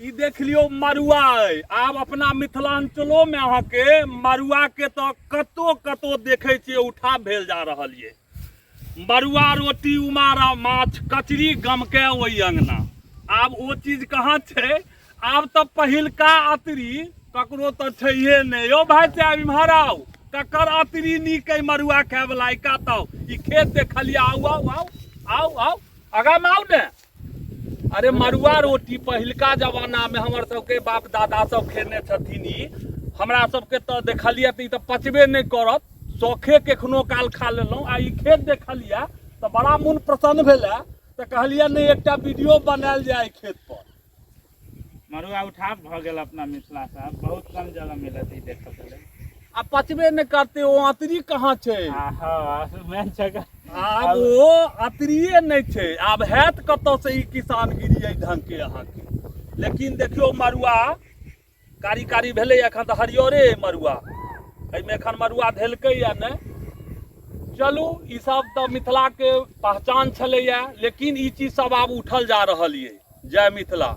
ई देख लियौ मड़ुआ अइ। आब अपना मिथिलांचलोमे अहाँके मड़ुआके तऽ कतौ कतौ देखै छियै उठाव भेल जा रहल ये। मड़ुआ रोटी उमारा माछ कचरी गमके ओहि अंगना। आब ओ चीज कहाँ छै? आब तऽ पहिलका अतरी ककरो तऽ छैहे नहि। यौ भाय साहब इम्हर आउ, ककर अतरी नीक अइ मड़ुआ खायवला? ई कात आउ, ई खेत देखलियै। आउ आउ आउ आउ आउ आगाँमे आउ ने। अरे मड़ुआ रोटी पहिलका जमानामे हमर सबके बाप दादा सब खेने छथिन। ई हमरा सबके तऽ देखलियै तऽ ई तऽ पचबे नहि करत, शौखे कखनो काल खा लेलहुँ। आ ई खेत देखलियै तऽ बड़ा मोन प्रसन्न भेलै, तऽ कहलियै नहि एकटा वीडियो बनायल जाय एहि खेत पर। मड़ुआ उठाव भऽ गेल अपना मिथिला से, आब बहुत कम जगह मिलत ई देखऽ के लेल। आ पचबे नहि करतै, ओ अतरी कहाँ छै? आ हँ, मेन जगह आब ओ अतरिये नहि छै, आब हैत कतऽ से ई किसानगिरी एहि ढंग के अहाँके। लेकिन देखियौ मड़ुआ कारी कारी भेलै, एखन तऽ हरियरे अइ मड़ुआ, एहिमे एखन मड़ुआ धेलकैया नहि। चलू ई सब तऽ मिथिलाके पहचान छलैया, लेकिन ई चीज सब आब उठल जा रहल ये। जय मिथिला।